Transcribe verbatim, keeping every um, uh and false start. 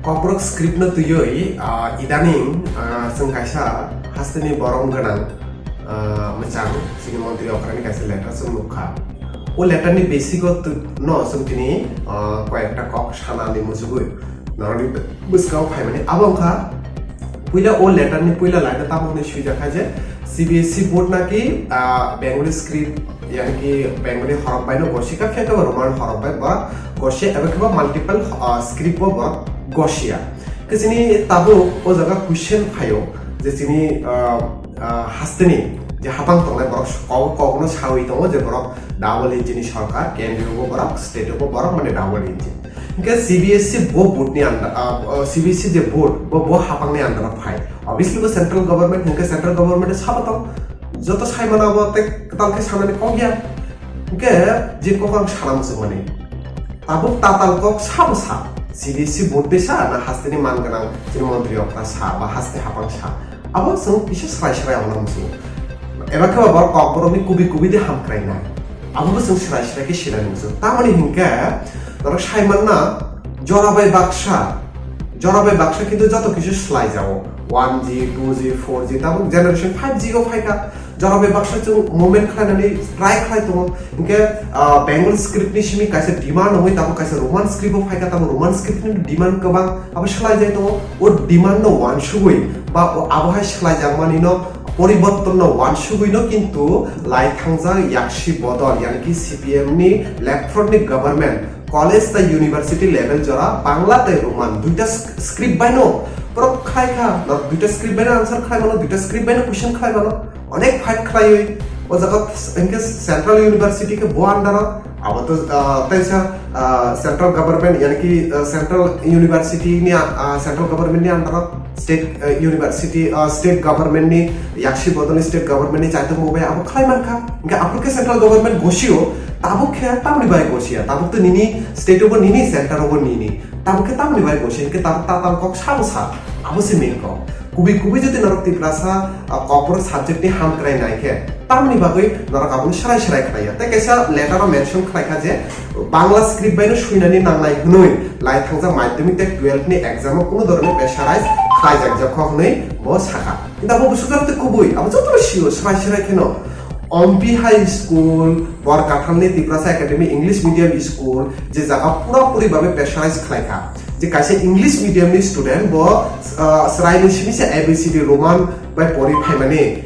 Kokborok script no twiwi, ah, idaning, ah, chwng kaisa hasteni borom gwnang, ah, mwchang chini montri okrani kaisa letter chwng nukha. O letter ni basic o tw-, no chwng tini, ah, koi ekta kok sana ni muchugwi norokni bwskango phaimani. Abo wngkha puila o letter ni puila line o tamo hwnwi swijak kha je C B S E board naki, ah, Bengali script, yani ki Bengali horop bai no gosi kha, phiya khe bo Roman horop bai borok gosi, eba khe bo multiple, ah, script bo borok gosia. Khe chini tabuk o jaga question phaio je chini, ah, ah, hasteni je hapang tongnai borok kok, kokno sawi tongo je borok double engine ni sorkar, kendriyo bo borok, state o bo borok, mane double engine. Hingke C B S E bo board ni under, ah, ah, C B S E je board bo, bo hapang ni under o phai. Obviously bo central government, hingke central government sabo tong joto sai mano abo tei kwtal khe sanani kok ya. Hingke je kok ang sana muchung mani. Tabuk tatal kok sabo sa. C B S E board de sa na hasteni man gwnang chini montri okra sa ba haste hapang sa. Abo chwng kisa srai srai abo muchung. Eba khe bo kokborok ni kubi kubi de hamkrai nai. Abo bo chwng srai srai khe sinani muchung. Tamoni hingke norok sai manna jora bai baksa, jora bai baksa kintu joto kisu slai jago. One G, two G, four G, tabuk generation five G go phaikha. Jora bai baksa chwng movement khlainani try khlai tongo. Hingke, ah, Bengal script ni simi kaisa demand wngwi tabuk kaisa Roman script bo phaikha, tabuk Roman script ni demand kwbang abo slai jai tongo. O demand no wansugwi ba o abo hai slai jakmani no poriborton no wansugwi no kintu lai thangjak yaksi bodol, yani ki C P M ni left front ni government college tei university level jora Bangla tei Roman duita sk-, script bai no borok khlai kha, no duita script bai no answer khlai mano, duita script bai no question khlai mano, onek fight khlaiwi o jaga hingke central university khe bo under o, abo to, ah, teisa, ah, central government, yani ki, ah, central university ni, ah, central government ni under o, state, ah, university, ah, state government ni yaksi bodol ni state government ni chaitung bo bai abo khlai mankha. Hingke aphuru khe central government gosio, tabuk khe tamni bai gosia, tabuk to nini state o bo nini, center o bo nini, tabuk khe tamni bai gosia, hingke tabuk tatal kok sabo sa, abo se main kok. Kubui kubui jodi norok Tiprasa, ah, kokborok subject ni hamkrai nai khe, tamni bagwi norok abono srai srai khlaiya. Tei kaisa letter o mention khlai kha je Bangla script bai no swinani nangnai hwnwi lai thangjak madhyamik tei twelve ni exam o kunu dhoroner pressurize khlai jak jak kho hwnwi bo sakha. Kintu abo bwswk jora tei kubui, abo joto no sio srai srai kheno. Ompi High School, Borkathal ni Tiprasa Academy English Medium School, je jaga pura puri babe pressurize khlai kha. Je kaisa English medium ni student bo, ah, srai ni simi se A B C D Roman bai pori phaimani,